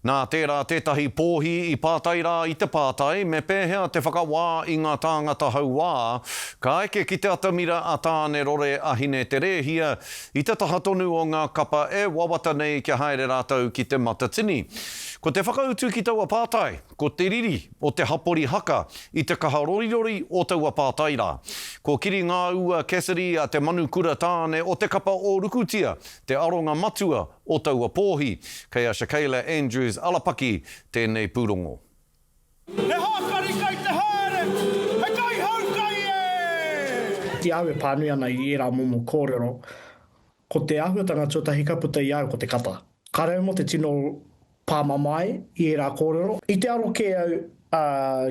Nā tērā tētahi pōhi i pātai rā i te pātai me pēhea te whakawā i ngā tāngata hauā ka eke ki te atamira a Tāne Rore a Hine Te Rēhia i te taha tonu o ngā kapa e wawata nei kia haere rātou ki Te Matatini. Ko te whakautu ki taua pātai, ko te riri o te hapori haka i te kaha rorirori o taua pātai rā. Ko Kiri Ngāua Cassidy a te manukura tāne o te kapa o Rukutia te aronga matua o taua pōhi. Kei a Shakayla Andrews Alapaki tēnei pūrongo. He hākari kai te haere, he kaihau kai e! I a au e pānui ana i ērā momo kōrero, ko te āhuatanga tuatahi ka puta i a au ko te kata. Kāre au mō te tino pāmamae i ērā kōrero. I te aro kē au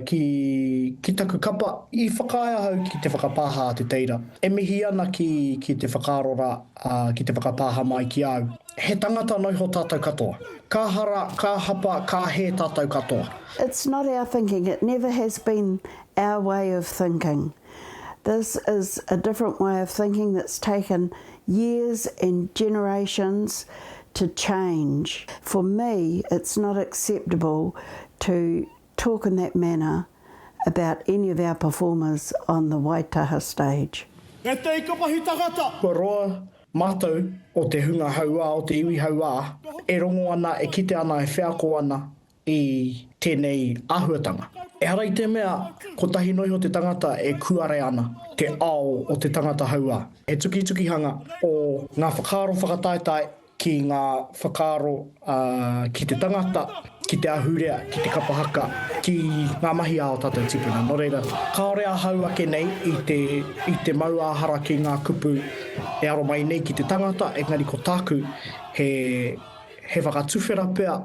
ki, ki taku kapa, i whakaae ahau ki te whakapāha a Te Teira. E mihi ana ki, ki te whakaaro rā, ki te whakapāha mai ki a au. He tangata noiho tātou katoa. Ka hara, ka hapa, ka hē tātou katoa. It's not our thinking, it never has been our way of thinking. This is a different way of thinking that's taken years and generations to change. For me, it's not acceptable to talk in that manner about any of our performers on the Waitaha stage. E te ika mahi tangata! Kua roa mātou o te hunga hauā, o te iwi hauā, e rongo ana, e kite ana, e wheako ana i tēnei āhuatanga. Ehara i te mea kotahi noa iho te tangata e kuare ana te ao o te tangata hauā. He tukitukihanga o ngā whakaaro whakataetae ki ngā whakaaro ki te tangata, ki te ahurea, ki te kapa haka, ki ngā mahi a ō tātou tīpuna. Nō reira, kāore ahau ake nei i te, i te mau ā-hara ki ngā kupu e aro mai nei ki te tangata, engari ko tāku he, he whakatuwhera pea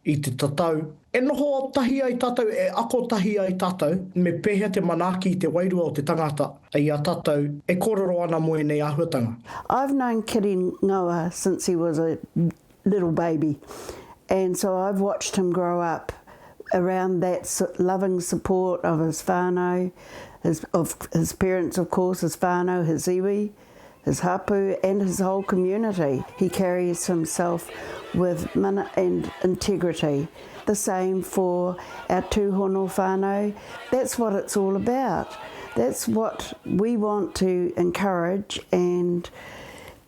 i te tatau. E noho tahi ai tātou, e ako tahi ai tātou, me pēhea te manaaki i te wairua o te tangata i a tātou e kōrero ana mō ēnei āhuatanga. I've known Kiri Ngoa since he was a little baby and so I've watched him grow up around that loving support of his whānau, his, of his parents of course, his whānau, his iwi. his hapu and his whole community. He carries himself with mana and integrity. The same for our tūhono whānau. That's what it's all about. That's what we want to encourage and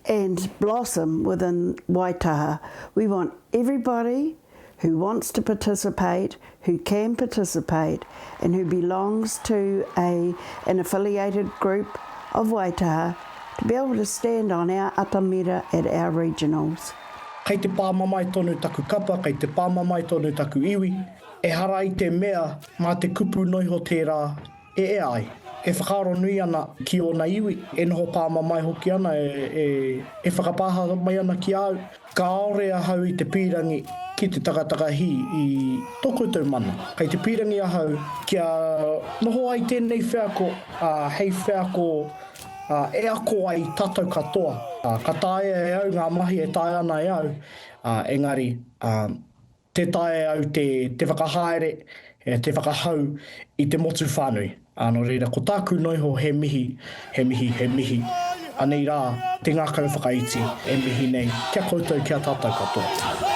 and blossom within Waitaha. We want everybody who wants to participate, who can participate, and who belongs to a, an affiliated group of Waitaha to be able to stand on our atamira at our regionals. Kei te pāmamae tonu taku kapa, kei te pāmamae tonu taku iwi. Ehara i te mea mā te kupu noiho tērā e ea ai. E whakaaro nui ana ki ōna iwi, e noho pāmamae hoki ana, e whakapāha mai ana ki a au. Kāore ahau i te pīrangi ki te takatakahī i tō koutou mana. Kei te pīrangi ahau kia noho ai tēnei wheako hei wheako e ako ai tātou katoa. Ka taea e au ngā mahi e taea ana e au, engari Tē taea e au te whakahaere, te whakahau i te motu whānui. Ā, nō reira, ko tāku noiho he mihi, he mihi, he mihi. Anei rā te ngākau whakaiti e mihi nei ki a koutou, ki a tātou katoa.